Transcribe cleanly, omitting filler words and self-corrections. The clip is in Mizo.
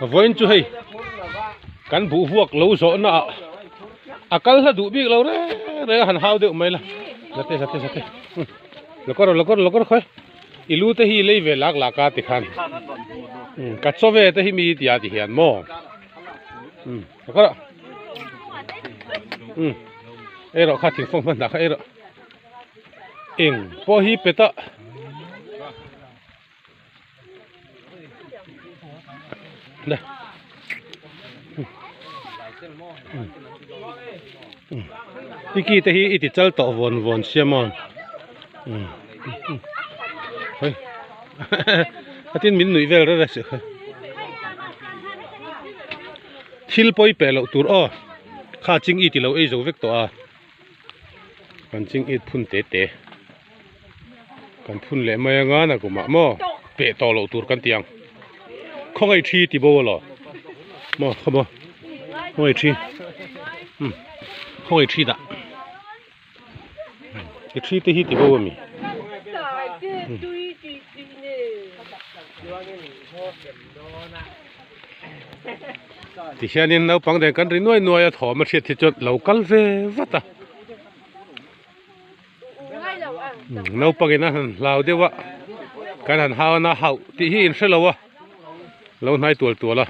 Vawiin chu hei kan buh vuak lo zawh na ah a kal hla duh bik lo reng reng a han hau deuh mai la zate zate zate lokawr rawh lokawr lokawr khawi i lu te hi lei ve lak lak a tikhan ka chaw ve te hi mi tia ti hian maw lokawr rawh ei rawh kha thingfawng hman dah kha ei rawh eng pawh hi pet a. Tiki te hi i ti chal tawh vawn vawn sia maw hei a tin min nuih vel reng reng si kha thil pawi peh loh tur aw kha ching i ti lo ei zo vek tawh a kan ching it phun te te. Kan phun leh mai anga na kumah maw peh tawh loh tur kan ti ang. Khawngaih thi ti bo alaw maw khaw maw khawngaih thi um khawngaih thi dah i thi te hi ti bo ami. Ti hianin naupang nen kan ri nuai nuai a thawm a hriat hi chuan lo kal ve vat a. Naupangin a han hlau deuh a kan han hau a na hauh tih hi in hre lo a lo hnai tual tual a.